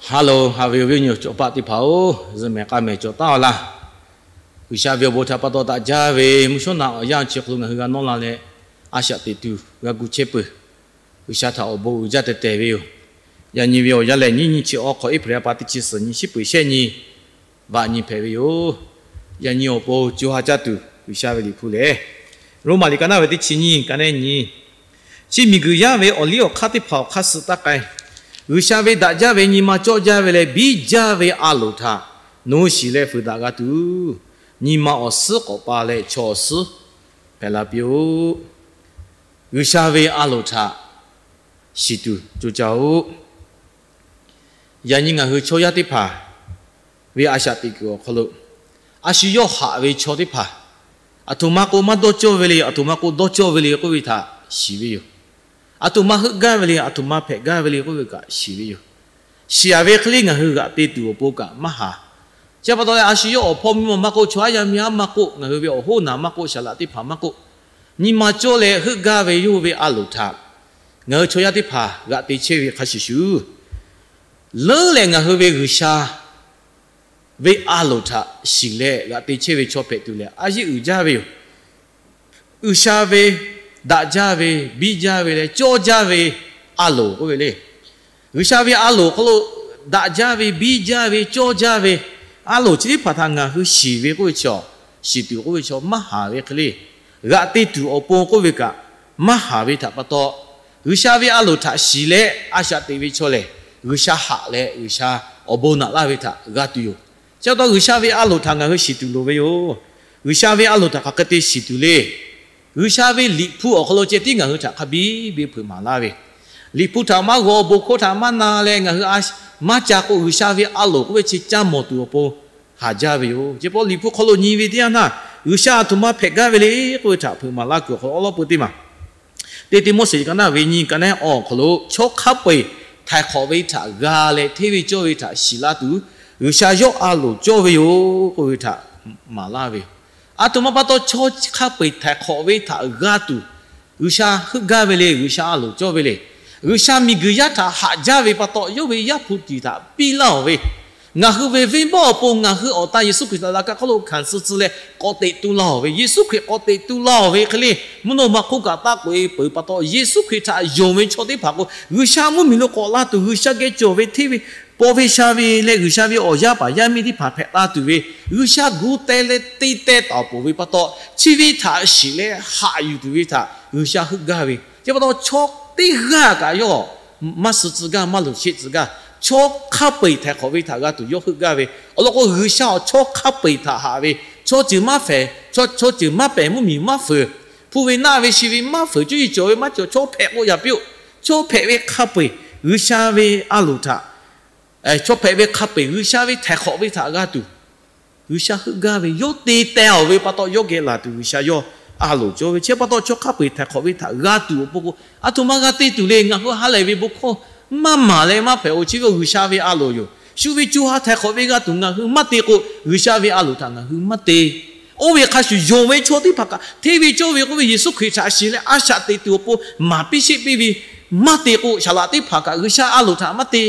Hello, haꞈ ve awˬ viˉ awˬ nyi cawˬ paˆ teˇ hpaˍ-oˬ, zuhꞈ mehˍ k'aˇ mehˍ cawˬ taˉ-a laˇ. G'uiˬsha ve awˬ bon htaꞈ pa taw daꞈ jaˇ ve mvuhˇ shawˉ naꞈ awˬ yanˇ chi hk'aw lo ngaˬ hui g'a nawˇ la leh, a shaꞈ teꞈ tuˬ g'a gu chehˇ peuˬ. G'uiˬsha htaꞈ awˬ bon uiˍ jaˇ tehˬ tehˬ ve yoˬ. Yaꞈ nyi ve awˬ yanˇ lehˬ, nyiˇ nyi chi awˬ hk'awꞈ April ha pa teˇ chi suhˍ nyi, shiˉ peuˬ shehˆ nyi, vaꞈ nyi hpehꞈ ve yoˬ. Yaꞈ nyi awˬ pon co ha caˇ tuˬ G'uiˬsha ve Liꞈ hpu lehˬ, Roˉmaꞈ liꞈ ka naˉ ve teˇ chi nyiˇ, ka nehˉ nyi, chi miˬguiˬ yaˇ ve awˬ liˇ awˬ hk'aˇ teˇ hpaˍ awˬ hk'aˇ suh taˇ k'ai. G'uiˬsha ve daꞈ jaˇ ve nyi ma cawˇ jaˇ ve leh biˇ jaˇ ve a loˍ htaꞈ nawˬ hui shiˍ leh fuiˍ daꞈ g'a tuˬ, nyi ma awˬ suhˉ k'awꞈ pa leh chaw awˬ suhˉ hpehꞈ la piˇ-oˆ. G'uiˬsha ve a loˍ htaꞈ shiˍ tuˬ co caˇ-oˆ. Yaꞈ nyi ngaˬ hui chaw yaˇ teˇ hpaˍ ve a shaꞈ teꞈ kuiˬ awˬ hk'aw lo, a shu yawˇ haꞈ ve chaw teˇ hpaˍ, aˬ htoꞈ ma k'o maˇ dawˇ cawˇ ve le, aˬ htoꞈ ma k'o dawˇ cawˇ ve le k'oˆ ve htaꞈ shiˍ ve yoˬ. Aˬ htoꞈ ma heuˆ gaˇ ve le, aˬ htoꞈ ma hpehꞈ gaˇ ve le k'oˆ ve kaꞈ shiˍ ve yoˬ. Shiˍ-a ve hk'e le ngaˬ hui g'aꞈ te tuˬ awˬ pon kaꞈ maˇ haˍ. Chi pa taw leh, a shu yawˇ awˬ hpawˇ miˇ ma maˇ k'oˆ, chaw haˉ yaˇ miˇ haˉ maˇ k'oˆ, ngaˬ hui ve awˬ hoˉ naˬ maˇ k'oˆ, saˍ laꞈ teˇ hpaˍ maˇ k'oˆ, nyi ma cawˇ leh heuˆ gaˇ ve yawˇ hui ve a loˍ htaꞈ ngaˬ hui chaw yaˇ teˇ hpaˍ g'aꞈ te chehˇ ve hk'a shuˍ shuˍ, leuˉ leh ngaˬ hui ve G'uiˬsha ve a loˍ htaꞈ shiˍ leh g'aꞈ te chehˇ ve chaw hpehꞈ tuˬ lehˬ, a yeˇ uiˍ jaˇ ve yoˬ. G'uiˬsha ve daꞈ jaˇ ve, biˇ jaˇ ve leh cawˇ jaˇ ve a loˍ k'oˆ ve le. G'uiˬsha ve a loˍ hk'aw lo daꞈ jaˇ ve, biˇ jaˇ ve, cawˇ jaˇ ve a loˍ chi teˇ hpaˍ htaꞈ ngaˬ hui shiˍ ve k'oˆ ve chaw, shiˍ tuˬ k'oˆ ve chaw maˇ haˍ ve hk'e le, g'aꞈ te tuˬ awˬ pon k'oˆ ve kaꞈ maˇ haˍ ve htaꞈ pa taw, G'uiˬsha ve a loˍ htaꞈ shiˍ leh a shaꞈ teꞈ ve chaw lehˬ, G'uiˬsha haꞈ leh G'uiˬsha awˬ bon naꞈ laˇ ve htaꞈ g'a tuˬ yoˬ. Chi pa taw G'uiˬsha ve a loˍ htaꞈ ngaˬ hui shiˍ tuˬ loˍ ve yoˬ. G'uiˬsha ve a loˍ htaꞈ hk'aˬ hk'e te shiˍ tuˬ le. G'uiˬsha ve Liꞈ hpu awˬ hk'aw lo ceh tiˉ ngaˬ hui htaꞈ hk'a biˇ biˇ hpeuꞈ maˍ laˇ ve, Liꞈ hpu htaꞈ maˇ g'aw, bon hkawˇ htaꞈ maˇ na leh ngaˬ hui a maˇ ca k'o, G'uiˬsha ve a loˍ k'oˆ ve chi caˇ mawˬ tuˬ awˬ pon haˍ jaˇ ve yoˬ. Chi pa taw Liꞈ hpu hk'aw lo nyi ve teˇ yanˇ htaˇ, G'uiˬsha aˬ htoꞈ ma hpehꞈ gaˇ ve le k'oˆ ve htaꞈ hpeuꞈ maˍ laˇ kuiˬ awˬ hk'aw lo awˉ lawˉ peu teˇ maˬ Teˇ Tiˆmoˉseˍ ka naˉ ve nyi, ka nehˉ awˬ hk'aw lo, chaw hk'a peu-eˬ htaiˍ hk'awꞈ ve htaꞈ g'a leh hteˇ ve cawˇ ve htaꞈ shiˍ laˇ tuˬ, G'uiˬsha yawˇ a loˍ cawˇ ve yoˬ k'oˆ ve htaꞈ maˍ laˇ ve yoˬ. Aˬ htoꞈ ma pa taw chaw hk'a peu-eˬ htaiˍ hk'awꞈ ve htaꞈ g'a tuˬ, G'uiˬsha heuˆ gaˇ ve le, G'uiˬsha a loˍ cawˇ ve le. G'uiˬsha miˬguiˬ yaˇ htaꞈ haꞈ jaˇ ve pa taw, yawˇ ve Yaˇ hpu tiˍ htaꞈ piˇ laˇ-oˬ ve, ngaˬ hui ve venˇbaˆ awˬ pon ngaˬ hui awˬ tan Yeˍsuˆ Hkriꞈ htaꞈ laꞈ ka hk'oˆ lo hkanˍ suh tcuh leh k'awꞈ teꞈ tu laˇ-oˬ ve, Yeˍsuˆ Hkriꞈ k'awꞈ teꞈ tu laˇ-oˬ ve hk'e le, mvuhˇ naw ma hk'oˆ kaꞈ taˇ k'oꞈ-e peuˬ pa taw, Yeˍsuˆ Hkriꞈ htaꞈ yonˍ ve chaw teˇ hpaˍ k'o, G'uiˬsha mvuhˇmiˬ lo k'awꞈ la tuˬ, G'uiˬsha geh cawˬ ve hteˇ ve, paw ve sha ve leh G'uiˬsha ve awˬ yaˇ paˍ yaˇ miˇ teˇ hpaˍ hpehꞈ la tuˬ ve, G'uiˬsha gu teh leh te teh taˍ peuˬ ve pa taw, chi ve htaꞈ shiˍ leh haꞈ yuˬ tuˬ ve htaꞈ G'uiˬsha heuˆ gaˇ ve. Chi pa taw chaw teˇ g'aˇ kaꞈ yawˇ maˇ suh tcuh gaˇ, maˇ luˬ sheˆ tcuh gaˇ. Chaw hk'a peu-eˬ htaiˍ hk'awꞈ ve htaꞈ g'a tuˬ yawˇ heuˆ gaˇ ve. Awˬ lawn k'o, G'uiˬsha awˬ chaw hk'a peu-eˬ htaꞈ haꞈ ve, chaw ceuˬ maˇ hpehꞈ, chaw ceuˬ maˇ pehˬ, mvuhˇmiˬ maˇ fuiˍ, hpu ve naˆ ve shi ve maˇ fuiˍ, cuˇ yiˍ cawˬ ve maˇ cawˬ, chaw hpehꞈ k'o yaꞈ piˇ-oˆ. Chaw hpehꞈ ve hk'a peu-eˬ G'uiˬsha ve a loˍ htaꞈ, chaw hpehꞈ ve hk'a peu-eˬ G'uiˬsha ve htaiˍ hk'awꞈ ve htaꞈ g'a tuˬ, G'uiˬsha heuˆ gaˇ ve, yawˇ te teh-oˬ ve pa taw, yawˇ geh laˬ tuˬ G'uiˬsha yawˇ a loˍ cawˇ ve. Chi pa taw chaw hk'a peu-eˬ htaiˍ hk'awꞈ ve htaꞈ g'a tuˬ awˬ pon k'o, aˬ htoꞈ ma g'a te tuˬ le. Ngaˬ hui ha lehˬ ve bon hkawˇ maˇ maˍ leh maˇ hpehꞈ-oˬ. Chi ve G'uiˬsha ve a loˍ yoˬ. Shu ve co ha htaiˍ hk'awꞈ ve g'a tuˬ ngaˬ hui maˇ te k'o, G'uiˬsha ve a loˍ htaꞈ ngaˬ hui maˇ te. Oˇ ve hk'a shuˍ, yonˍ ve chaw teˇ hpaˍ kaꞈ hteˇ ve cawˇ ve k'oˆ ve Yeˍsuˆ Hkriꞈ htaꞈ shiˍ leh a shaꞈ teꞈ tuˬ awˬ pon maˍ piˇ sheˆ piˇ ve maˇ te k'o, saˍ laꞈ teˇ hpaˍ kaꞈ G'uiˬsha a loˍ htaꞈ maˇ te.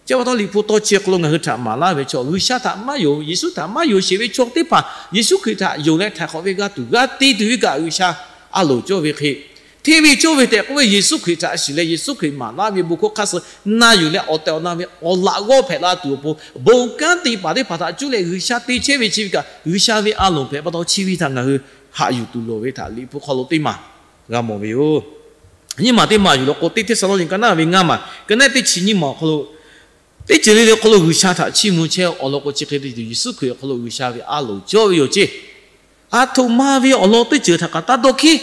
Chi pa taw Liꞈ hpu tawˇ chi hk'aw lo ngaˬ hui htaꞈ maˍ laˇ ve chaw, G'uiˬsha htaꞈ maˇ yonˍ, Yeˍsuˆ htaꞈ maˇ yonˍ sheˍ ve chaw teˇ hpaˍ Yeˍsuˆ Hkriꞈ htaꞈ yonˍ leh htaiˍ hk'awꞈ ve g'a tuˬ, g'a te tuˬ ve kaꞈ G'uiˬsha a loˍ cawˇ ve hk'e, hteˇ ve cawˇ ve tehꞈ k'oˆ ve Yeˍsuˆ Hkriꞈ htaꞈ shiˍ leh Yeˍsuˆ Hkriꞈ maˍ laˇ ve bon hkawˇ hk'aˇ suh na yuˬ leh awˬ tehˬ awˬ na ve awˬ laꞈ g'awˇ hpehꞈ la tuˬ awˬ pon, bon kanˉ te paˍ teˇ hpaˍ htaꞈ cuˇ leh G'uiˬsha te chehˇ ve chi ve kaꞈ G'uiˬsha ve a loˍ hpehꞈ pa taw, chi ve htaꞈ ngaˬ hui haꞈ yuˬ tuˬ loˍ ve htaꞈ Liꞈ hpu hk'aw lo teˇ maˬ g'a mawˬ ve yoˬ. Nyiˇ maˬ teˇ maˬ yuˬ law k'o, teˇ Hteˇsaˍlawˇniˆ ka naˉ ve ngaˇ maˬ, ka nehˉ teˇ chi nyiˇ maˬ awˬ hk'aw lo, teˇ ceuˬ le le awˬ hk'aw lo G'uiˬsha htaꞈ chiˇ mvuh chehˇ awˬ lawn k'o, chi hk'e te tuˬ Yeˍsuˆ Hkriꞈ awˬ hk'aw lo G'uiˬsha ve a loˍ cawˇ ve yoˬ ceˇ. Aˬ htoꞈ ma ve awˬ lawn teˇ ceuˬ htaꞈ kaꞈ taˇ dawˇ hkiˉ.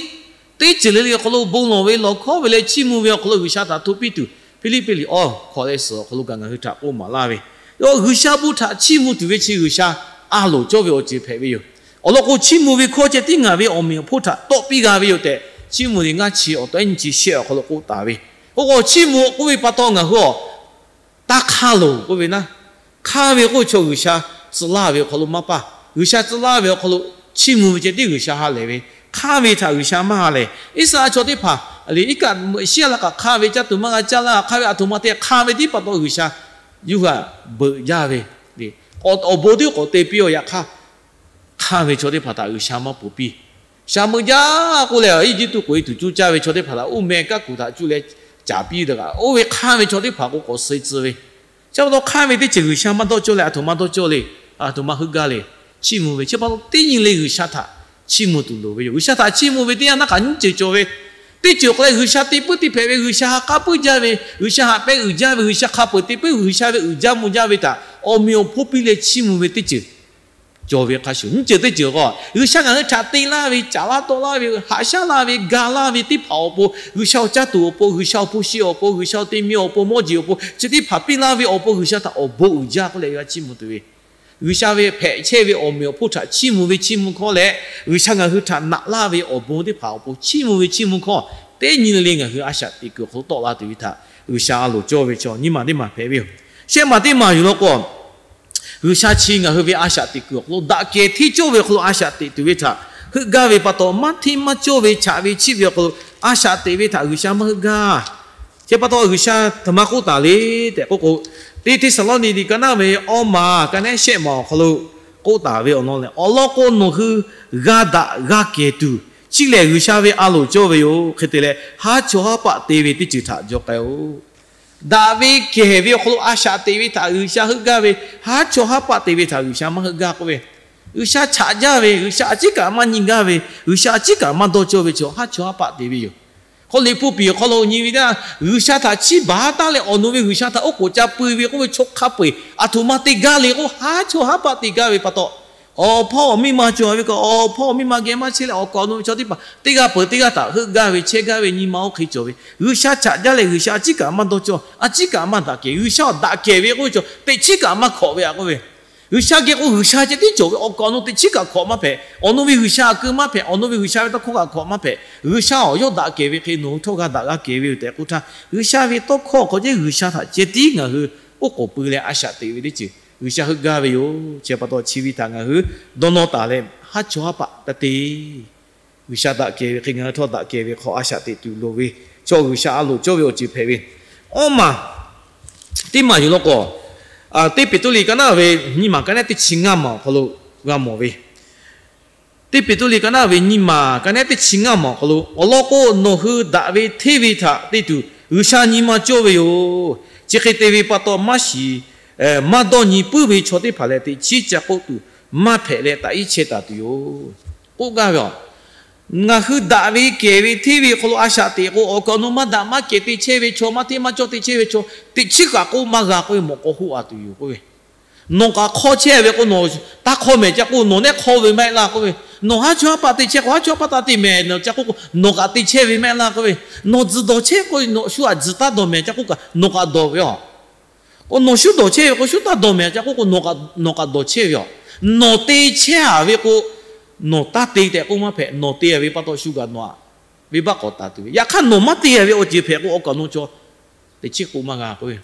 Teˇ ceuˬ le le awˬ hk'aw lo bon lawˬ ve, lawˬ hkawˇ ve leh chiˇ mvuh ve awˬ hk'aw lo G'uiˬsha htaꞈ hto piˇ tuˬ, Hpiˇliˇpiˆ liꞈ awˬ hk'aw leh suhˍ awˬ hk'aw lo kaꞈ ngaˬ hui htaꞈ k'oˆ maˍ laˇ ve, G'uiˬsha bon htaꞈ chiˇ mvuh tuˬ ve chi G'uiˬsha a loˍ cawˇ ve awˬ ceuˬ hpehꞈ ve yoˬ. Awˬ lawn k'o, chiˇ mvuh ve hkawˇ ceh tiˉ ngaˬ ve awˬ meꞈ awˬ hponˇ htaꞈ tawˆ piˇ g'a ve yoˬ tehꞈ, chiˇ mvuh liꞈ ngaˇ chi awˬ taw ehˉ nyiˇ chi shehˆ awˬ hk'aw lo k'oˆ taˍ ve, k'o k'o chiˇ mvuh k'oˆ ve pa taw ngaˬ hui awˬ taˇ hk'aˇ loˬ k'oˆ ve naˉ, hk'aˇ ve k'oˆ chaw G'uiˬsha tcuh laˇ ve awˬ hk'aw lo maˇ paˇ. G'uiˬsha tcuh laˇ ve awˬ hk'aw lo chiˇ mvuh ve ceh tiˉ G'uiˬsha ha lehˬ ve, hk'aˇ ve htaꞈ G'uiˬsha maˇ ha lehˬ. Iˉsaˍreˍlaˆ chaw teˇ hpaˍ le, iˉ kaˆ shiˉ a la kaꞈ hk'aˇ ve caˇ tuˬ maˇ g'a caˇ laˇ. Hk'aˇ ve aˬ htoꞈ ma te hk'aˇ ve tiˉ pa taw G'uiˬsha Yuˇ hui aꞈ beuꞈ jaˇ ve, awˬ bon teˇ k'awꞈ te piˇ-oˬ. Yaꞈ hk'aˇ, hk'anˇ ve chaw teˇ hpaˍ htaꞈ G'uiˬsha maˇ ponˬ piˇ. Shaˍ meuꞈ jaˇ k'oˆ leh, Eˇjiˇtuꞈ k'oꞈ-e tuˬ cuˇ caˇ ve chaw teˇ hpaˍ htaꞈ oˇ meh kaˉ kuˬ htaꞈ cuˇ leh caˍ piˇ ve kaꞈ, oˇ ve hk'anˇ ve chaw teˇ hpaˍ k'o k'awꞈ suh tcuh ve. Chi pa taw hk'anˇ ve teˇ ceuˬ G'uiˬsha maˇ dawˇ cawˇ leh, aˬ htoꞈ ma dawˇ cawˇ le, aˬ htoꞈ ma heuˆ gaˇ le. Chiˇ mvuh ve, chi pa taw teˇ nyi le G'uiˬsha htaꞈ chiˇ mvuh tuˬ loˍ ve yoˬ. G'uiˬsha htaꞈ chiˇ mvuh ve teˇ yanˇ naˆ k'aꞈ nyiˉ ceuˬ cawˬ ve. Teˇ ceuˬ k'o leh, G'uiˬsha te puiˉ te hpehꞈ ve, G'uiˬsha ha k'aˉ puiˉ jaˇ ve, G'uiˬsha haꞈ pehnˇ uiˍ jaˇ ve, G'uiˬsha hk'a peu-eˬ te puiˉ, G'uiˬsha ve uiˍ jaˇ mvuh jaˇ ve htaꞈ awˬ meꞈ awˬ hponˇ piˇ leh chiˇ mvuh ve teˇ ceuˬ cawˬ ve hk'a shuˍ, nyiˇ ceuˬ teˇ ceuˬ k'o, G'uiˬsha ngaˬ hui htaꞈ te laˇ ve, caˍ laˇ tawˆ laˇ ve, haꞈ shaˉ laˇ ve, ga laˇ ve teˇ hpaˍ awˬ pon, G'uiˬsha awˬ caˇ tuˬ awˬ pon, G'uiˬsha awˬ hpu shi awˬ pon, G'uiˬsha awˬ te mi awˬ pon, mawˇ jeˬ awˬ pon, chi teˇ hpaˍ piˇ laˇ ve awˬ pon G'uiˬsha htaꞈ awˬ bon uiˍ jaˇ k'oˆ leh g'a chiˇ mvuh tuˬ ve. G'uiˬsha ve hpehꞈ chehˇ ve awˬ meꞈ awˬ hponˇ htaꞈ chiˇ mvuh ve chiˇ mvuh hkawˇ leh, G'uiˬsha ngaˬ hui htaꞈ naꞈ laˇ ve awˬ bon teˇ hpaˍ awˬ pon chiˇ mvuh ve chiˇ mvuh hkawˇ, teˇ nyi le le ngaˬ hui a shaꞈ teꞈ kuiˬ awˬ hk'aw lo tawˆ la tuˬ ve htaꞈ G'uiˬsha a loˍ cawˇ ve chaw nyiˇ maˬ teˇ maˬ hpehꞈ ve yoˬ. Shehˆ maˬ teˇ maˬ yuˬ law k'o, G'uiˬsha chi ngaˬ hui ve a shaꞈ teꞈ kuiˬ awˬ hk'aw lo daꞈ kehˬ hteˇ cawˇ ve awˬ hk'aw lo a shaꞈ teꞈ tuˬ ve htaꞈ heuˆ gaˇ ve pa taw, maˇ hteˇ maˇ cawˇ ve chaꞈ ve chiˆ ve awˬ hk'aw lo a shaꞈ teꞈ ve htaꞈ G'uiˬsha maˇ heuˆ gaˇ. Chi pa taw G'uiˬsha htoꞈ ma k'oˆ taˍ le tehꞈ k'oˆ k'o, teˇ Hteˇsaˍlawˇniˆ liꞈ ka naˉ ve awˇ maˬ ka nehˉ shehˆ maˬ awˬ hk'aw lo k'oˆ taˍ ve awˬ lawn lehˬ, awˬ lawn k'o, nawˬ hui g'a daꞈ g'a kehˬ tuˬ chi lehˬ G'uiˬsha ve a loˍ cawˇ ve yoˬ. Hk'e te leh, haˉ chawˇ haˉ paˆ te ve teˇ ceuˬ htaꞈ jaw k'ai-oˬ. Daꞈ ve kehˬ ve awˬ hk'aw lo a shaꞈ teꞈ ve htaꞈ G'uiˬsha heuˆ gaˇ ve, haˉ chawˇ haˉ paˆ te ve htaꞈ G'uiˬsha maˇ heuˆ gaˇ k'oˆ ve, G'uiˬsha chaꞈ jaˇ ve, G'uiˬsha a ciˉ kaꞈ maˇ nyi gaˇ ve, G'uiˬsha a ciˉ kaꞈ maˇ dawˇ cawˇ ve chaw haˉ chawˇ haˉ paˆ te ve yoˬ. Hk'aw liꞈ hpu piˍ awˬ hk'aw lo nyi ve teˇ yanˇ, G'uiˬsha htaꞈ chiˇ baˬ taˉ leh awˬ nu ve G'uiˬsha htaꞈ oˉ k'oˍ ca pui ve k'oˆ ve chaw hk'a peu-eˬ aˬ htoꞈ ma te gaˇ le k'o, haˉ chawˇ haˉ paˆ te gaˇ ve pa taw, awˬ hpawˇ awˬ miˇ ma cawˬ ve kaꞈ, awˬ hpawˇ awˬ miˇ ma geh maˇ chehˇ leh awˬ kaˍ awˬ nu ve chaw teˇ hpaˍ teˇ g'aˇ peuˬ teˇ g'aˇ htaꞈ heuˆ gaˇ ve chehˇ gaˇ ve nyi ma oˇ hk'e cawˬ ve. G'uiˬsha chaꞈ jaˇ leh G'uiˬsha a ciˉ kaꞈ maˇ dawˇ cawˇ, a ciˉ kaꞈ maˇ daꞈ kehˬ. G'uiˬsha awˬ daꞈ kehˬ ve k'oˆ ve chaw teꞈ chiˉ kaꞈ maˇ hkawꞈ ve a k'oˆ ve. G'uiˬsha geh k'o G'uiˬsha ceh tiˉ cawˬ ve, awˬ kaˍ awˬ nu teꞈ chiˉ kaꞈ hkawꞈ maˇ hpehꞈ. Awˬ nu ve G'uiˬsha a keu maˇ hpehꞈ, awˬ nu ve G'uiˬsha ve tawˇ hkawˇ kaꞈ hkawꞈ maˇ hpehꞈ. G'uiˬsha awˬ yawˇ daꞈ kehˬ ve hk'e nawˬ hui htawˇ g'a daꞈ g'a kehˬ ve yoˬ tehꞈ k'oˆ htaˇ, G'uiˬsha ve tawˇ hkawˇ hk'aw ceh G'uiˬsha htaꞈ ceh tiˉ ngaˬ hui oˉ k'oˍ pui leh a shaꞈ teꞈ ve teˇ ceuˬ G'uiˬsha heuˆ gaˇ ve yoˬ. Chi pa taw chi ve htaꞈ ngaˬ hui dawˇ nawˇ taˍ leh haˉ chawˇ haˉ paˆ taˇ te. G'uiˬsha daꞈ kehˬ ve hk'e ngaˬ hui htawˇ daꞈ kehˬ ve hk'aw a shaꞈ teꞈ tuˬ loˍ ve, chaw G'uiˬsha a loˍ cawˇ ve awˬ ceuˬ hpehꞈ ve. Awˇ maˬ teˇ maˬ yuˬ law k'o, teˇ Peˍtruˆ liꞈ ka naˉ ve nyiˇ maˬ ka nehˉ teˇ chi ngaˇ maˬ awˬ hk'aw lo g'a mawˬ ve, teˇ Peˍtruˆ liꞈ ka naˉ ve nyiˇ maˬ ka nehˉ teˇ chi ngaˇ maˬ awˬ hk'aw lo, awˬ lawn k'o, nawˬ hui daꞈ ve hteˇ ve htaꞈ te tuˬ G'uiˬsha nyi ma cawˇ ve yoˬ. Chi hk'e te ve pa taw, maˇ shiˍ maˇ dawˇ nyi puiˉ ve chaw teˇ hpaˍ lehˬ, teꞈ chiˉ ca k'oˆ tuˬ maˇ hpehꞈ leh taꞈ iˉ chehˇ taˍ tuˬ yoˬ k'oˆ gaˇ ve yoˬ. Ngaˬ hui daꞈ ve kehˬ ve hteˇ ve hk'aw lo a shaꞈ teꞈ k'o, awˬ kaˍ awˬ nu maˇ daꞈ maˇ kehˬ te chehˇ ve chaw, maˇ hteˇ maˇ cawˇ te chehˇ ve chaw, teꞈ chiˉ kaꞈ k'oˆ maˇ g'a k'oˆ ve, mawꞈ k'aw hoˆ a tuˬ yoˬ k'oˆ ve. Nawˬ kaꞈ hk'aw chehˇ ve k'o, nawˬ taˇ hk'aw mehˍ ca k'oˆ, nawˬ nehˉ hk'aw ve maˇ heˆ laˇ k'oˆ ve. Nawˬ haˉ chawˇ haˉ paˆ te chehˇ k'o, haˉ chawˇ haˉ paˆ taˇ te mehˍ nawˬ ca k'oˆ k'o, nawˬ kaꞈ te chehˇ ve maˇ heˆ laˇ k'oˆ ve. Nawˬ tzuhˬ dawˬ chehˇ k'o, nawˬ shu aꞈ tzuhˬ taˇ dawˬ mehˍ ca k'oˆ kaꞈ, nawˬ kaꞈ dawˬ ve yoˬ. K'o nawˬ shu dawˬ chehˇ ve k'o, shu taˇ dawˬ mehˍ ca k'oˆ k'o, nawˬ kaꞈ dawˬ chehˇ ve yoˬ. Nawˬ te chehˇ a ve k'o, nawˬ taˇ te tehꞈ k'oˆ maˇ hpehꞈ. Nawˬ te a ve pa taw shu kaꞈ nawˬ aꞈ venˇbaˆ k'awꞈ taˍ tuˬ ve. Yaꞈ hk'aˇ nawˬ maˇ te a ve awˬ ceuˬ hpehꞈ k'o, awˬ kaˍ awˬ nu chaw teꞈ chiˉ k'oˆ maˇ g'a k'oˆ ve.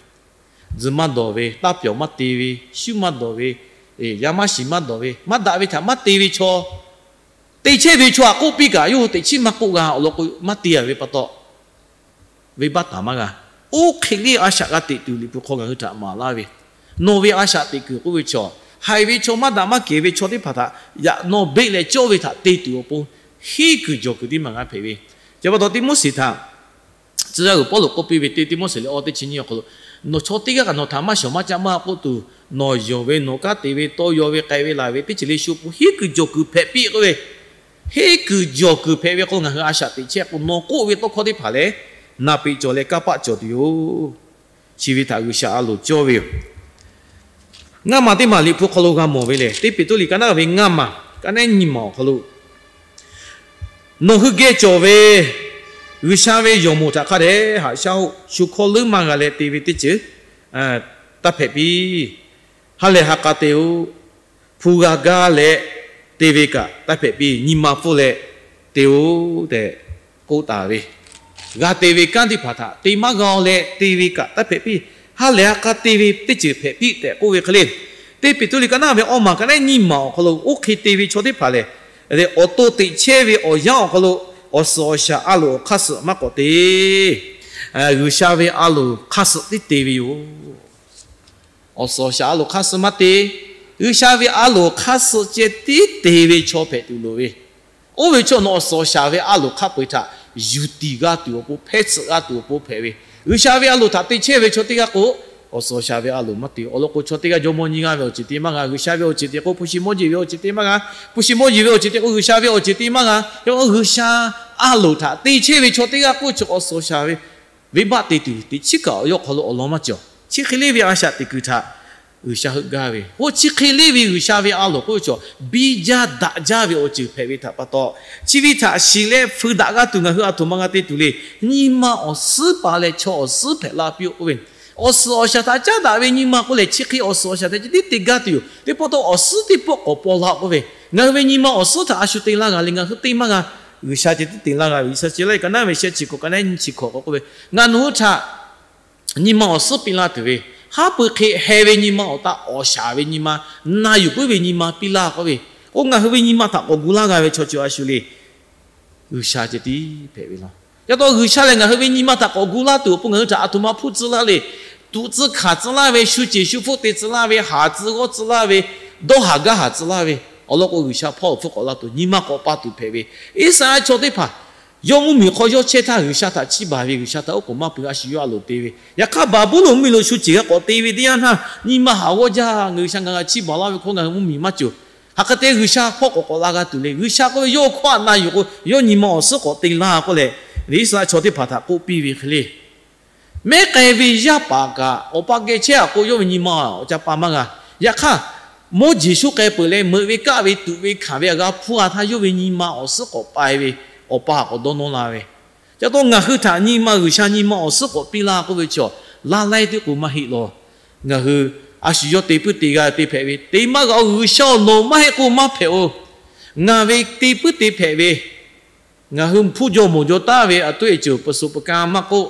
Tzuhˬ maˇ dawˬ ve, taˇ pyawˬ maˇ te ve, shu maˇ dawˬ ve, yaˇ maˇ shiˍ maˇ dawˬ ve, maˇ daꞈ ve htaꞈ maˇ te ve chaw, te chehˇ ve chaw aꞈ k'oˆ piˇ kaꞈ, yawˇ hui teꞈ chiˉ maˇ k'oˆ g'a. Awˬ lawn k'o, maˇ te a ve pa taw, venˇbaˆ taˍ maˇ g'a. Oˇ hk'e le a shaꞈ g'a teꞈ tuˬ Liꞈ hpu hk'aw ngaˬ hui htaꞈ maˍ laˇ ve, nawˬ ve a shaꞈ teꞈ kuiˬ k'oˆ ve chaw, haiˬ ve chaw, maˇ daꞈ maˇ kehˬ ve chaw teˇ hpaˍ htaꞈ yaꞈ nawˬ beˆ leh cawˇ ve htaꞈ te tuˬ awˬ pon, henˉ kuiˬ jawˬ kuiˬ teˇ maˬ g'a hpehꞈ ve. Chi pa taw Tiˆmoˉseˍ htaꞈ tcuh yaˇ uiˍ Pawˇluꞈ k'oˆ piˇ ve teˇ Tiˆmoˉseˍ liꞈ awˇ teˇ chi nyiˇ awˬ hk'aw lo, nawˬ chaw teˇ g'aˇ kaꞈ nawˬ htaꞈ maˇ shawˍ maˇ caˆ maˇ k'oˆ tuˬ, nawˬ yonˍ ve, nawˬ kanˉ te ve, tawˇ yaw ve, k'ai ve la ve teˇ ceuˬ le shu awˬ pon henˉ kuiˬ jawˬ kuiˬ hpehꞈ piˇ k'oˆ ve. Henˉ kuiˬ jawˬ kuiˬ hpehꞈ ve k'o, ngaˬ hui a shaꞈ teꞈ chehˇ k'o, nawˬ k'oˆ ve tawˇ hkawˇ teˇ hpaˍ lehˬ, naˍ peꞈ cawˬ leh kanˇ paˆ cawˬ tuˬ yoˬ. Chi ve htaꞈ G'uiˬsha a loˍ cawˇ ve yoˬ. Ngaˇ maˬ teˇ maˬ Liꞈ hpu hk'aw lo g'a mawˬ ve lehˬ, teˇ Peˍtruˆ liꞈ ka naˉ ve ngaˇ maˬ ka nehˉ nyiˇ maˬ awˬ hk'aw lo, nawˬ hui geh cawˬ ve G'uiˬsha ve yawˬ moˍ htaꞈ hk'a dehꞈ haꞈ shaˉ-oˆ. Shu hkawˇ leuˉ maˇ g'a leh te ve teˇ ceuˬ taˇ hpehꞈ piˇ. Ha lehˬ ha k'a te-o. Hpu g'a gaˇ leh te ve kaꞈ taˇ hpehꞈ piˇ. Nyi ma pfuhˇ leh te-o tehꞈ k'oˆ taˍ ve, g'a te ve kanˉ teˇ hpaˍ htaꞈ te maˇ g'a-o leh te ve kaꞈ taˇ hpehꞈ piˇ. Ha lehˬ ha k'a te ve teˇ ceuˬ hpehꞈ piˇ tehꞈ k'oˆ ve hk'e le, teˇ Peˍtruˆ liꞈ ka naˉ ve awˇ maˬ ka nehˉ nyiˇ maˬ awˬ hk'aw lo oˇ hk'e te ve chaw teˇ hpaˍ lehˬ, awˬ to teꞈ chehˇ ve awˬ yanˇ awˬ hk'aw lo awˬ suhˍ awˬ shaˍ a loˍ awˬ hk'aˇ suhˍ maˇ k'awꞈ te. G'uiˬsha ve a loˍ hk'aˇ suhˍ tiˉ te ve yoˬ. Awˬ suhˍ awˬ shaˍ a loˍ hk'aˇ suh maˇ te. G'uiˬsha ve a loˍ hk'aˇ suh ceh tiˉ te ve chaw hpehꞈ tuˬ loˍ ve, oˇ ve chaw nawˬ awˬ suhˍ awˬ shaˍ ve a loˍ hk'a peu-eˬ htaꞈ yuˬ tiˍ g'a tuˬ awˬ pon, hpehˇ tsuhꞈ g'a tuˬ awˬ pon hpehꞈ ve, G'uiˬsha ve a loˍ htaꞈ te chehˇ ve chaw teˇ g'aˇ k'o, awˬ suhˍ awˬ shaˍ ve a loˍ maˇ te. Awˬ lawn k'o, chaw teˇ g'aˇ jawˇmawˇ nyi g'aˇ ve awˬ ceuˬ te maˇ g'a. G'uiˬsha ve awˬ ceuˬ te k'o, hpu shi mawˇ jeˬ ve awˬ ceuˬ te maˇ g'a. Hpu shi mawˇ jeˬ ve awˬ ceuˬ te k'o, G'uiˬsha ve awˬ ceuˬ te maˇ g'a. Yaꞈ hk'aˇ, G'uiˬsha a loˍ htaꞈ te chehˇ ve chaw teˇ g'aˇ k'oˆ chi awˬ suhˍ awˬ shaˍ ve venˇbaˆ te tuˬ teꞈ chiˉ kaꞈ awˬ yawˇ hk'aw lo awˬ lawn maˇ cawˬ. Chi hk'e le ve a shaꞈ teꞈ kuiˬ htaꞈ G'uiˬsha heuˆ gaˇ ve, oˇ chi hk'e le ve G'uiˬsha ve a loˍ k'oˆ ve chaw biˇ jaˇ daꞈ jaˇ ve awˬ ceuˬ hpehꞈ ve htaꞈ pa taw, chi ve htaꞈ shiˍ leh feu daꞈ g'a tuˬ ngaˬ hui a htoꞈ ma g'a te tuˬ le. Nyi ma awˬ suhˉ pa leh chaw awˬ suhˉ hpehꞈ la piˇ-oˆ k'oˆ ve, awˬ suhˍ awˬ shaˍ htaꞈ caˉ daꞈ ve nyi ma k'oˆ leh, chi hk'e awˬ suhˍ awˬ shaˍ htaꞈ ceh tiˉ te gaˇ tuˬ yoˬ. Teˇ pawˆ taw awˬ suhˉ teˇ pawˆ k'awꞈ paw la k'oˆ ve, ngaˬ hui ve nyi ma awˬ suhˉ htaꞈ a shu te laˇ g'a le. Ngaˬ hui te maˇ g'a. G'uiˬsha ceh tiˉ te laˇ g'a ve. G'uiˬsha ceh laˇ ve ka naˉ ve shehˆ chi hkawꞈ, ka naˉ nyi chi hkawꞈ k'awꞈ k'oˆ ve, ngaˬ nawˬ hui htaꞈ nyi ma awˬ suhˉ piˇ laˇ tuˬ ve, haˉ pui hk'e heh ve nyi ma awˬ taˆ awˬ shaˍ ve nyi ma, na yuˬ puiˉ ve nyi ma piˇ laˇ k'oˆ ve, k'o ngaˬ hui ve nyi ma htaꞈ k'awꞈ gu laˇ g'a ve chaw chi a shu le. G'uiˬsha ceh tiˉ hpehꞈ ve law. Yaꞈ taw G'uiˬsha lehˬ ngaˬ hui ve nyi ma htaꞈ k'awꞈ gu laˇ tuˬ awˬ pon ngaˬ hui htaꞈ a htoꞈ ma hpfuhˇ tcuh laˇ le. Tuꞈ tcuh hkanˍ tcuh laˇ ve, shu ceˬ shu hpfuhˆ te tcuh laˇ ve, haˍ tcuh g'awˇ tcuh laˇ ve, dawˇ haˍ gaˇ haˍ tcuh laˇ ve, awˬ lawn k'o G'uiˬsha hpawˇ awˬ hpfuhˇ k'awꞈ la tuˬ, nyi ma k'awꞈ pa tuˬ hpehꞈ ve, Iˉsaˍreˍlaˆ chaw teˇ hpaˍ yawˇ mvuhˇmiˬ hk'aw yawˇ chehˇ htaˇ G'uiˬsha htaꞈ chiˇ baˬ ve, G'uiˬsha htaꞈ oˉ k'oˍ maˇ pui a shu yawˇ a loˍ te ve. Yaꞈ hk'aˇ Baˍbuˍlonˍ mvuhˇmiˬ lo shu ceˬ g'a k'awꞈ te ve teˇ yanˇ htaˇ, nyi ma haˍ g'awˇ jaˇ. G'uiˬsha ngaˬ g'a chiˇ baˬ laˇ ve hk'oˆ ngaˬ hui mvuhˇmiˬ maˇ cawˬ. Hk'aˬ hk'e te G'uiˬsha hpawˇ k'awꞈ k'awꞈ la g'a tuˬ le. G'uiˬsha k'oˆ ve, yawˇ hkawˇ htaꞈ na yuˬ k'o, yawˇ nyi ma awˬ suhˉ k'awꞈ te laˇ k'oˆ leh, Iˉsaˍreˍlaˆ chaw teˇ hpaˍ htaꞈ k'oˆ piˇ ve hk'e le. Mehˉ k'ai ve yaˇ paˍ kaꞈ awˬ pa geh chehˇ a k'o, yawˇ ve nyi ma awˬ ca pa maˇ g'a. Yaꞈ hk'aˇ, mawˇ jeˬ shu k'ai peuˬ leh meuꞈ ve kaˆ ve tuꞈ ve hkanˍ ve a g'a hpuˇ g'a htaˇ, yawˇ ve nyi ma awˬ suhˉ k'awꞈ pa-e ve, awˬ pa htaꞈ k'awꞈ dawˇ nawˇ la ve. Ca taw ngaˬ hui htaꞈ nyi ma G'uiˬsha nyi ma awˬ suhˉ k'awꞈ piˇ laˇ k'oˆ ve chaw, laˇ laiˉ teˇ k'o maˇ heˆ law. Ngaˬ hui a shu yawˇ te puiˉ te g'a te hpehꞈ ve, te maˇ g'a-o. G'uiˬsha-oˬ, nawˬ maˇ heˆ k'o maˇ hpehꞈ-oˬ. Ngaˬ ve te puiˉ te hpehꞈ ve, ngaˬ hui hpu jaw mawˬ jaw taˍ ve a toˆ e ceuˬ peuˬ suhˍ peuˬ ka maˇ k'oˆ,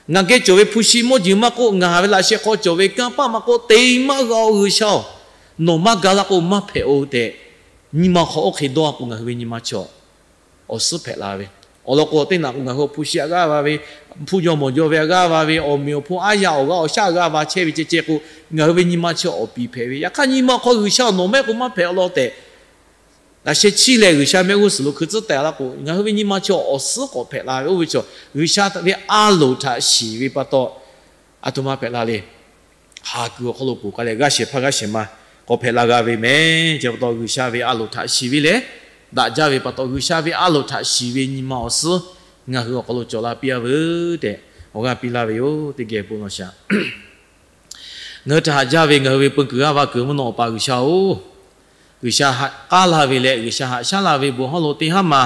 ngaˬ geh cawˬ ve hpu shi mawˇ jeˬ maˇ k'oˆ, ngaˬ ve laꞈ sheh hk'aw cawˬ ve kanˇ paˆ maˇ k'oˆ, te maˇ g'a-o. G'uiˬsha-oˬ, nawˬ maˇ ga laˇ k'o maˇ hpehꞈ-oˬ tehꞈ, nyi ma hk'aw oˇ hk'e dawˇ a k'o, ngaˬ hui ve nyi ma chaw awˬ suhˉ hpehꞈ la ve. Awˬ lawn k'o, teˇ naꞈ k'o ngaˬ hui hpu shi a g'aˇ va ve, hpu jaw mawˬ jaw ve a g'aˇ va ve, awˬ meꞈ awˬ hponˇ aˉ yaˇ awˬ g'aˇ awˬ shaˉ a g'aˇ va chehˇ ve ceh ceh k'o, ngaˬ hui ve nyi ma chaw awˬ piˍ hpehꞈ ve. Yaꞈ hk'aˇ, nyi ma hk'aw G'uiˬsha-oˬ, nawˬ maˇ heˆ k'o maˇ hpehꞈ law tehꞈ, laꞈ sheh chiˇ leh G'uiˬsha mehˆ g'uˇ suhˍ lo hkui tcuhˉ teh laˇ k'o, ngaˬ hui ve nyi ma chaw awˬ suhˉ k'awꞈ hpehꞈ la ve. Oˇ ve chaw, G'uiˬsha ve a loˍ htaꞈ shiˍ ve pa taw, a htoꞈ ma hpehꞈ la le. Haˍ kuiˬ awˬ hk'aw lo ponˬ k'ai leh, g'aˇ shehˍ hpaˇ g'aˇ shehˍ ma k'awꞈ hpehꞈ la g'a ve mehˍ. Chi pa taw, G'uiˬsha ve a loˍ htaꞈ shiˍ ve leh, daꞈ jaˇ ve pa taw, G'uiˬsha ve a loˍ htaꞈ shiˍ ve nyi ma awˬ suhˉ ngaˬ hui awˬ hk'aw lo cawˬ la piˇ a veuˬ tehꞈ, awˬ g'aˇ piˇ laˇ ve yoˬ. Teˇ geh bon lawˬ shaˍ. Ngaˬ hui htaꞈ haꞈ jaˇ ve ngaˬ hui ve peu kuiˬ g'aˇ va kuiˬ mvuhˇ naw Awˬ pa G'uiˬsha-oˬ, G'uiˬsha haꞈ k'aˉ laˇ ve leh G'uiˬsha haꞈ shaˉ laˇ ve bon hawˉ lo teˇ haˉ ma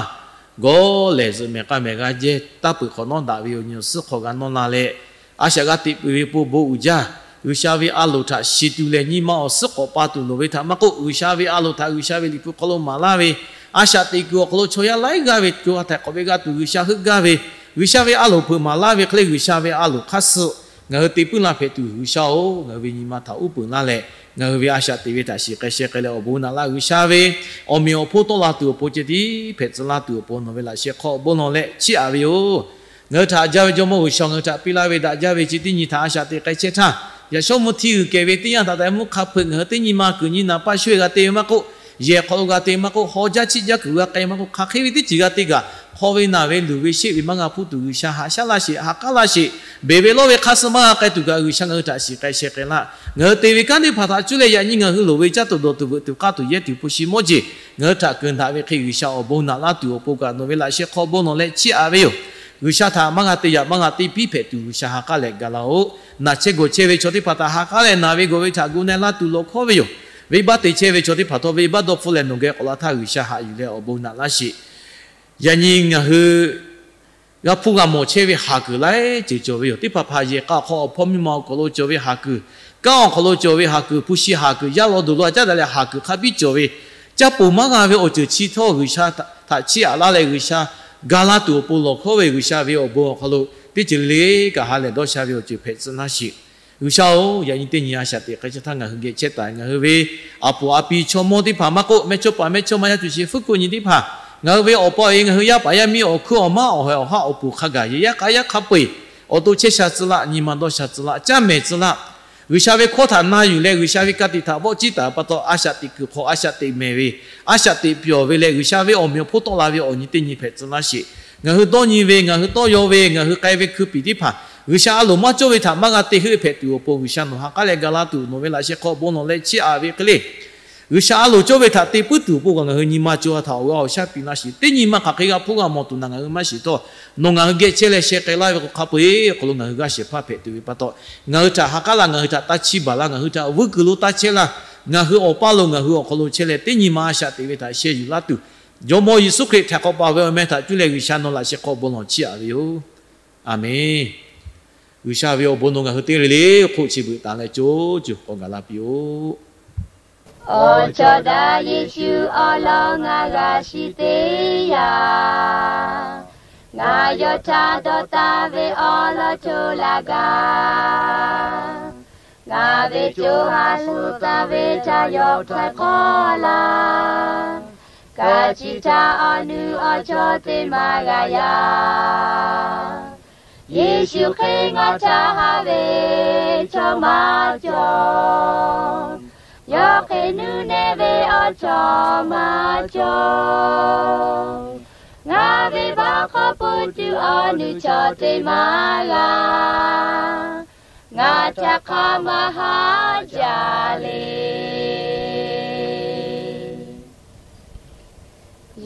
gawˇ lehˬ, zuhꞈ mehˍ k'aˇ mehˍ g'a jehˇ taˇ peuˬ hk'awꞈ nawˉ daꞈ ve awˬ nyi awˬ suhˉ hk'aw g'a nawˇ la leh, a shaꞈ g'a teꞈ peuˬ ve po bon uiˍ jaˇ. G'uiˬsha ve a loˍ htaꞈ shiˍ tuˬ lehˬ, nyi ma awˬ suhˉ k'awꞈ pa tuˬ loˍ ve htaꞈ maˇ k'oˆ, G'uiˬsha ve a loˍ htaꞈ G'uiˬsha ve Liꞈ hpu hk'aw lo maˍ laˇ ve, a shaꞈ teꞈ kuiˬ awˬ hk'aw lo chaw yaˇ laiˉ g'aˇ ve co ha htaiˍ k'awꞈ ve g'a tuˬ, G'uiˬsha heuˆ gaˇ ve, G'uiˬsha ve a loˍ hpeuꞈ maˍ laˇ ve hk'e leh, G'uiˬsha ve a loˍ hk'aˇ suh ngaˬ hui te puiˉ la hpehꞈ tuˬ, G'uiˬsha-oˬ, ngaˬ hui ve nyi ma htaꞈ uˉ peunˍ laˇ leh, ngaˬ hui ve a shaꞈ teꞈ ve htaꞈ shiˍ k'ai sheh k'ai leh, awˬ bon naꞈ laˇ G'uiˬsha ve awˬ meꞈ awˬ hponˇ tawˆ la tuˬ awˬ pon ceh tiˉ hpehꞈ tcuh laˇ tuˬ awˬ pon nawˬ ve laꞈ sheh hk'aw bon lawˬ leh chiˇ aꞈ ve yoˬ. Ngaˬ hui htaꞈ haꞈ jaˇ ve Jawˇmawˇ G'uiˬsha ngaˬ hui htaꞈ piˇ laˇ ve daꞈ jaˇ ve chi teˇ nyi htaꞈ a shaꞈ teꞈ k'ai chehˇ htaˇ, yaꞈ shawˉ mvuh hti g'uiˬ kehˬ ve teˇ yanˇ htaꞈ taꞈ mvuhˇ hk'a hpeuꞈ ngaˬ hui teˇ nyi ma kuiˬ nyi naˍ paˇ sho e g'a te ve maˇ k'oˆ, yehˬ hk'aw lo g'a te ve maˇ k'oˆ, haw jaˇ chiˆ jaˇ kuiˬ g'a k'ai maˇ k'oˆ, hk'aˬ hk'e ve teˇ ceuˬ g'a te kaꞈ, hk'aw ve naˬ ve luˬ ve sheˆ ve maˇ g'a hpuˇ tuˬ, G'uiˬsha haꞈ shaˉ laˇ sheˍ, haꞈ k'aˉ laˇ sheˍ. Beˬ ve lawˇ ve hk'aˇ suh maˇ g'a k'ai tuˬ kaꞈ, G'uiˬsha ngaˬ hui htaꞈ shiˍ k'ai sheh k'ai laˇ. Ngaˬ hui te ve kanˉ teˇ hpaˍ htaꞈ cuˇ leh yaꞈ nyi ngaˬ hui loˍ ve caˇ tuˬ dawˬ tuˬ veuꞈ tuˬ k'aˇ tuˬ yehˇ tuˬ hpu shi mawˇ jeˬ ngaˬ hui htaꞈ keunˍ daꞈ ve hk'e, G'uiˬsha awˬ bon naꞈ laˇ tuˬ awˬ pon kaꞈ nawˬ ve laꞈ sheh hk'aw bon lawˬ leh chiˇ aꞈ ve yoˬ. G'uiˬsha htaꞈ maˇ g'a te yaꞈ maˇ g'a te piˇ hpehꞈ tuˬ, G'uiˬsha ha k'aˉ leh gaˬ laˇ-oˬ. Naˬ chehˇ gawˬ chehˇ ve chaw teˇ hpaˍ htaꞈ ha k'aˉ leh naˬ ve gawˬ ve htaꞈ gu na-e laˇ tuˬ lawˬ hkawˉ ve yoˬ. Venˇbaˆ te chehˇ ve chaw teˇ hpaˍ htawˇ venˇbaˆ dawˇ hpfuhˇ leh nawˬ geh k'awꞈ la htaˇ, G'uiˬsha haꞈ yuˬ leh awˬ bon naꞈ laˇ sheˍ. Yaꞈ nyi ngaˬ hui g'a hpuˇ g'a mawˬ chehˇ ve haˍ kuiˬ laiˉ ceuˬ cawˬ ve yoˬ. Teˇ hpaˍ hpaˍ yehˬ k'a awˬ hk'aw awˬ hpawˇ miˇ ma awˬ hk'aw lo cawˬ ve haˍ kuiˬ, kanˉ awˬ hk'aw lo cawˬ ve haˍ kuiˬ, hpu shi haˍ kuiˬ, yaˇ law duˬ law a caˉ daꞈ leh haˍ kuiˬ hk'a biˇ cawˬ ve, caˇ poˬ maˇ g'a ve awˬ ceuˬ chi htawˇ, G'uiˬsha htaꞈ chiˇ aꞈ laˇ leh G'uiˬsha ga laˇ tuˬ awˬ pon lawˬ hkawˉ ve, G'uiˬsha ve awˬ bon awˬ hk'aw lo teˇ ceuˬ le le kaꞈ ha lehˬ dawˇ sha ve awˬ ceuˬ hpehꞈ tcuh laˇ sheˍ. G'uiˬsha-oˬ, yaꞈ nyi teˇ nyi a shaꞈ teꞈ k'ai chehˇ htaˇ ngaˬ hui geh chehˇ taˍ. Ngaˬ hui ve a poˍ a pi chaw mawˇ teˇ hpaˍ maˇ k'oˆ, mehˇchawˇ paˍ mehˇchawˇma yaˇ tuˬ sheˍ fuˉ kuˆ nyi teˇ hpaˍ, ngaˬ hui ve awˬ pa awˬ e, ngaˬ hui yaˇ paˍ yaˇ miˇ awˬ hkuiˉ awˬ maˉ awˬ hawehˬ awˬ haˉ awˬ poˬ hk'a gaˬ yehˬ yaˇ k'a yaˇ hk'a peu-eˬ awˬ to chehˇ sha tcuh laˇ, nyi ma dawˇ sha tcuh laˇ, caˇ mehˍ tcuh laˇ. G'uiˬsha ve hkawˇ htaꞈ na yuˬ leh G'uiˬsha ve ka tiꞈ htaꞈ vawˆ ciˉ taˍ ve pa taw, a shaꞈ teꞈ kuiˬ hk'aw a shaꞈ teꞈ mehˍ ve, a shaꞈ teꞈ pyawˬ ve leh G'uiˬsha ve awˬ meꞈ awˬ hponˇ tawˆ la ve awˬ nyi teˇ nyi hpehꞈ tcuh laˇ sheˍ. Ngaˬ hui dawˇ nyi ve, ngaˬ hui tawˇ yaw ve, ngaˬ hui k'ai ve hkui piˍ teˇ hpaˍ G'uiˬsha a loˍ maˇ cawˇ ve htaꞈ maˇ g'a te heuˆ hpehꞈ tuˬ awˬ pon, G'uiˬsha nawˬ ha k'aˉ leh ga laˇ tuˬ nawˬ ve laꞈ sheh hk'aw bon lawˬ leh chiˇ aꞈ ve hk'e le. G'uiˬsha a loˍ cawˇ ve htaꞈ te puiˉ tuˬ awˬ pon kaꞈ ngaˬ hui nyi ma co ha htaꞈ awˬ g'aˇ awˬ shaˉ piˇ laˇ sheˍ. Teˇ nyi ma hk'aˬ hk'e g'a hpuˇ g'a mawˬ tuˬ naˬ ngaˬ hui maˇ shiˍ htawˇ, nawˬ ngaˬ hui geh chehˇ leh sheh k'ai laˇ ve k'o hk'a peu-eˬ awˬ hk'aw lo ngaˬ hui g'aˇ shehˍ hpaˇ hpehꞈ tuˬ ve pa taw, ngaˬ hui htaꞈ ha k'aˉ laˇ, ngaˬ hui htaꞈ taˇ chiˇ baˬ laˇ, ngaˬ hui htaꞈ vuiˇ kuiˬ lo taˇ chehˇ laˇ, ngaˬ hui awˬ paˇ lo ngaˬ hui awˬ hk'aw lo chehˇ leh teˇ nyi ma a shaꞈ teꞈ ve htaꞈ sheh yuˬ laˇ tuˬ, Jawˇmawˇ Yeˍsuˆ Hkriꞈ htaꞈ k'awꞈ paˍ ve awˬ meh htaꞈ cuˇ leh G'uiˬsha nawˬ laꞈ sheh hk'aw bon lawˬ chiˇ aꞈ ve yoˬ. Aˬmenˍ. G'uiˬsha ve awˬ bon nawˬ ngaˬ hui teˇ g'aˇ le le hk'oˆ chi beuꞈ taˍ leh co co k'awꞈ gaˬ la piˇ-oˆ. Awˬ cawˬ daꞈ Yeˍsuˆ awˬ lawn ngaˬ g'a shiˍ teˇ yanˇ, ngaˬ yawˇ htaꞈ dawˇ taˍ ve awˬ lawn co laˬ gaˇ. Ngaˬ ve co ha shu taˍ ve htaꞈ yawˇ htaiˍ hk'awˇ laˇ. Ka ciˇ htaˇ awˬ nu awˬ cawˬ teˇ maˇ g'a yaˇ. Yeˍsuˆ hk'e ngaˬ htaꞈ haꞈ ve chaw maˇ cawˬ. Yawˇ hk'e nuˇ nehˬ ve awˬ cawˬ maˇ cawˬ. Ngaˬ ve baˆ hk'aw po tuˬ awˬ nu chaw teˇ maˇ g'a. Ngaˬ htaꞈ hk'aˬ maˇ haˉ jaˇ le.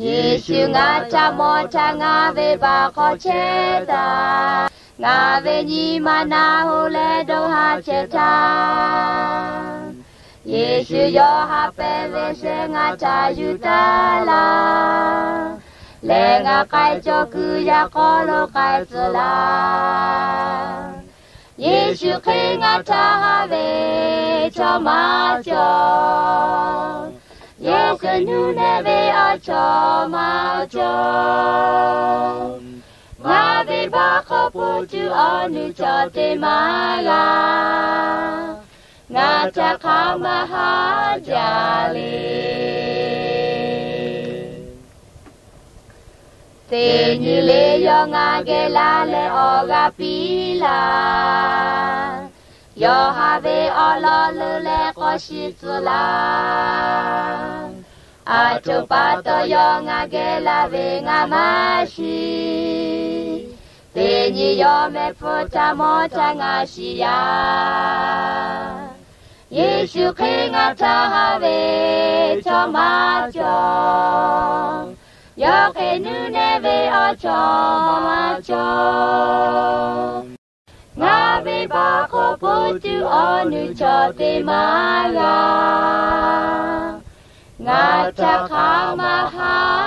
Yeˍsuˆ ngaˬ htaꞈ mawˬ htaˇ ngaˬ ve baˆ hk'aw chehˇ taˍ. Ngaˬ ve nyi ma na hoꞈ leh dawˇ haˍ chehˇ htaˇ, Yeˍsuˆ yawˇ haꞈ pehnˇ ve shehˆ ngaˬ htaꞈ yuˬ taˍ laˇ. Leh ngaˬ k'ai cawˬ kuiˬ yaꞈ hk'aw lo k'ai tcuh laˇ. Yeˍsuˆ hk'e ngaˬ htaꞈ haꞈ ve chaw maˇ cawˬ. Yawˇ hk'e nuˇ nehˬ ve awˬ cawˬ maˇ cawˬ. Ngaˬ ve baˆ hk'aw po tuˬ awˬ nu chaw teˇ maˇ g'a. Ngaˬ htaꞈ hk'aˬ maˇ haˉ jaˇ le. Teˇ nyi le yawˇ ngaˬ geh laˇ leh awˬ g'aˇ piˇ laˇ. Yawˇ haꞈ ve awˬ lawn leuˉ leh k'awꞈ shiˍ tcuh laˇ. Aˬ htoꞈ pa taw yawˇ ngaˬ geh laˇ ve ngaˬ maˇ shiˍ. Teˇ nyi yawˇ mehˆ hpfuhˇ htaꞈ mawˬ htaˇ ngaˬ shiˍ yaˇ. Yeˍsuˆ hk'e ngaˬ htaꞈ haꞈ ve chaw maˇ cawˬ. Yawˇ hk'e nuˇ nehˬ ve awˬ cawˬ maˇ cawˬ. Ngaˬ ve baˆ hk'aw po tuˬ awˬ nu chaw teˇ maˇ g'a. Ngaˬ htaꞈ hk'aˬ maˇ haˉ